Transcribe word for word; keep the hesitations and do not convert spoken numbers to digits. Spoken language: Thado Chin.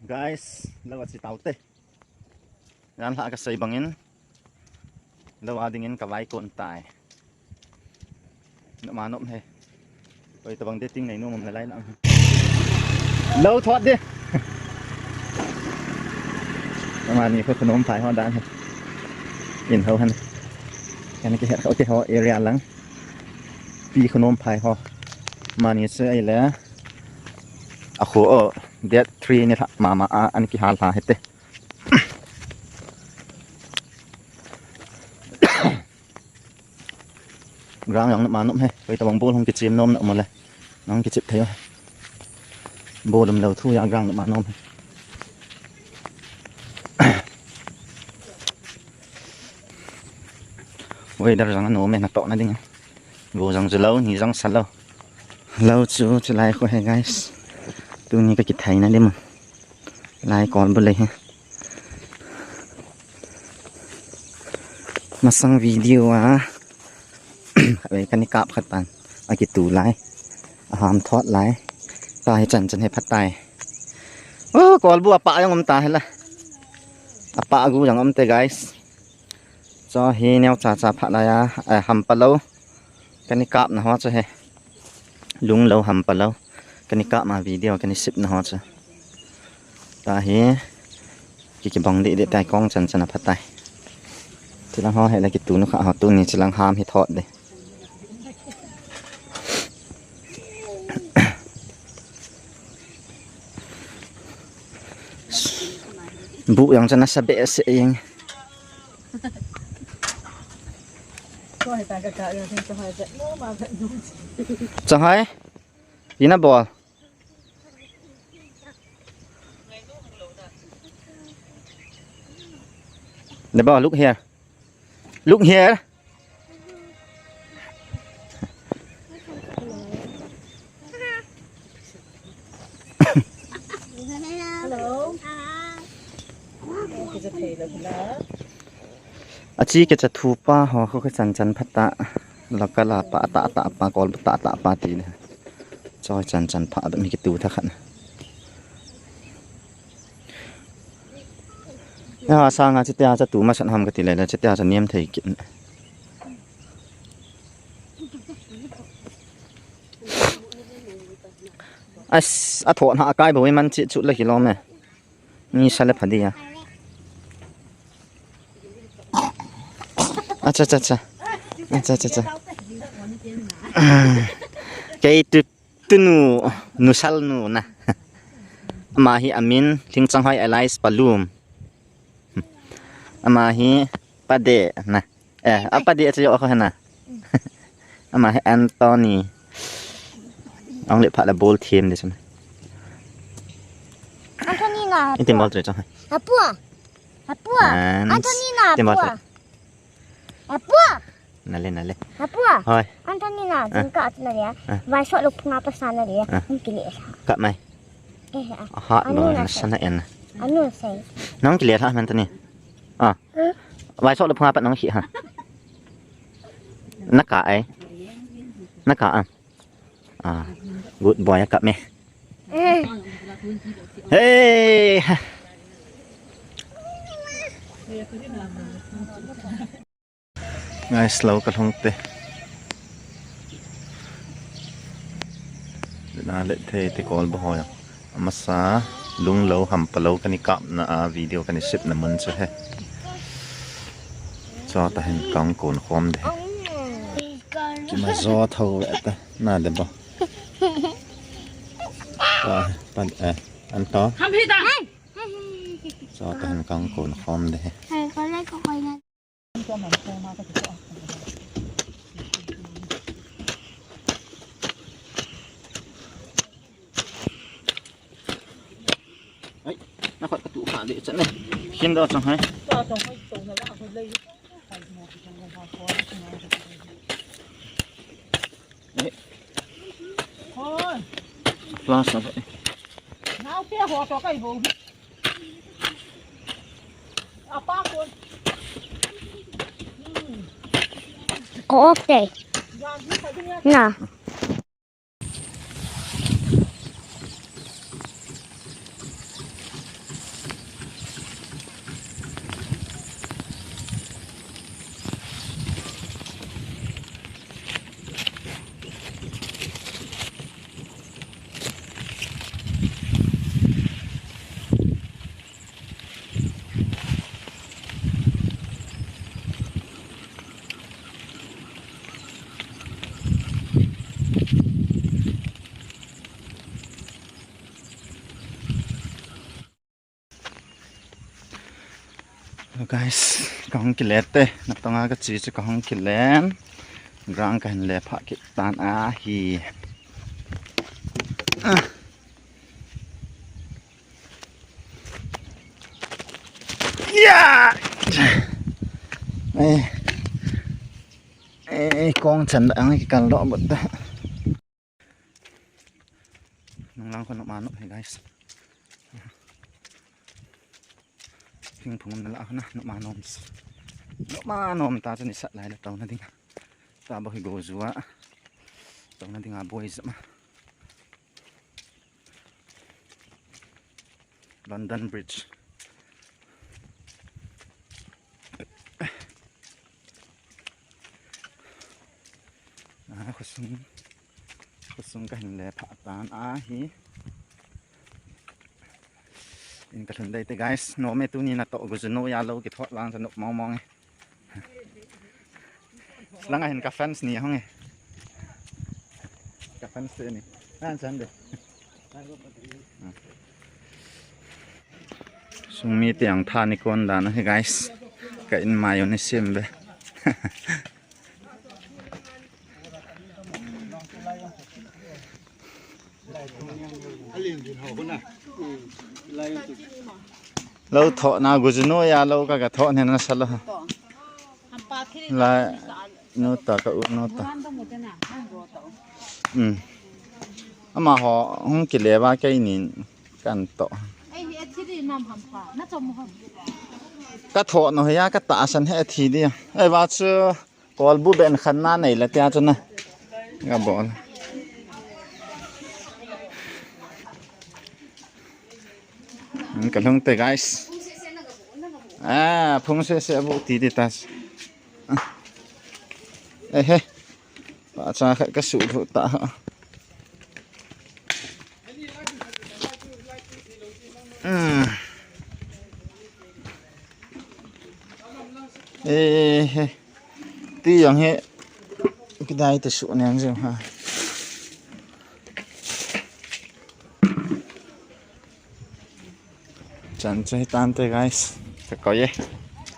Guys, lou a chi tau te. Jan lha ka sei bangin. Lou a dingin ka vai kon tai. Nop ma nop he. Koi tabang de ting nei nom um na lai lang. Lou thot de. Amani kho kho nom phai ho dan he. In ho han. Kan ki het ho te ho area lang. Pi kho nom phai ho. Mani se ai le. A kho o date three ni lha mama a an kihal lha hite. Ground jong nop ma nop he. Koi tabang bol hung kichim nom na um le. Nang kichip thei o. Bol um lou thu a ground nop ma nop he. Weather jong anom e, natoh na ding. Go jong chu lou, ni jong sa lou. Lou chu, chu lai kho he, guys. Tuni ka kithai na dim. Lai kol bu lei he. Masang video a. Khat ve kani kap khat pan. A kitu lai. A ham thot lai. Ta hi chan chan he phat tai. O, kol bu a pa jong um ta he la. A pa gu jong um te, guys. Cho hi neo cha cha phat lai a, eh, ham pa lou. Kani kap na ho chu he. Lung lou ham pa lou. Kani kap ma video kani sip na ho chu. Ta hi. Ki ki bong di di tai kong chan chan a phat tai. Chilang ho he la kitu nu kha ho tuni chilang ham hi thot di. Bu jong chan a sa be se ing. Chang hai. Ina bol. The ball, look here. Look here. Hello. A chi ke cha thu pa ho kho ke chan chan phat ta. La ka la pa ta ta pa kol ta ta pa ti le. Choi chan chan pha da mi ke tu tha khan. Ya, sanga chitia cha tu ma san ham ka ti le le, chitia cha niam thei kin. As, a thon ha kai bo man chi chu le kilom e. Ni sa le pha dia. Acha, acha, acha. Acha, acha, acha. Kei tu Tunu, nusal nu na. Ama hi amin, Lhingchanghoi alias Palum. Ama hi Pade na. Eh, a Pade chu yo ko na. Ama hi Anthony. Ong le pha la bol thim de chun. Anthony na. Intin bol tre chang. Apua. Apua. Anthony na. Intin bol tre. Apua. Nale, nale. Apua. Hoi. Anthony na, ah, jingkah ati na dia. Ah. Vai so luk phunga pasa na dia. Ah. Hung kile sa. Kap mai. Eh, ah. Aha, anu lo na sa. Sana en. Anu sai. Nang kile sa man Anthony. Ah. Hmm? Vai so luk phunga pat nang khi ha. Naka ai. Naka ah. Ah. Good boy kap me. Eh. Hey. Ngai slow ka lhung te. Na le the te kol bo hoya. Amasa lunglou hampalou kani kapna a video kani sipna mun chu he. Cho ta hin kang kon khom de. Kima jo tho ve ta na de bo. Pa, pa, eh, an to. Cho ta hin kang kon khom de he. Ai, na khot ka tu kha le chan ne. Kin do chang hai. Ai. Plus na. Nau pe ho to kai bo. Ko off te. Na. Guys, kahung kile te, natong a kache chu kahung kile. Ground kahin le phah kit tan ahi. Ah. Yeah! Eh. Eh, kong chan da ang kikal doh bot da. Nunglang ko nop ma nop hi, guys. Thingphung nala hona nop ma nom. Nop ma nom ta chu nisat lai la touna ding. Tabou hi go jua. Touna dinga boi jep ma. London Bridge. Ah, khosung, khosung kahin le phah tan ahi. In kalhun dei te, guys. Nom e, tuni natoh gujuno a lou kithot vang sa nop mong mong e. Langa hin ka fans ni hong e. Ka fans te ni. An chan de. Sung mi te ang tha ni kon dan ahi, guys. Ka in mai u ni sim be. Lou thoh na gujuno a lou ka, ka thoh ne na sa lou. La nu ta ka u nu ta. Um. Amaho hung kile va kei nin kan toh. Ka thoh no ya ka tahsan he thi dia. Ei va chu. Kolbu ben khan na nei la tia chu na. Ga bol. Ka lhung te, guys. Ah, phung se se bu ti ti ta. Eh he. Pa cha khat ka su bu ta. Ah. Eh he. Ti jong hi kidai te su neng jing ha. Chan chu hi tan te, guys. Ka koi e.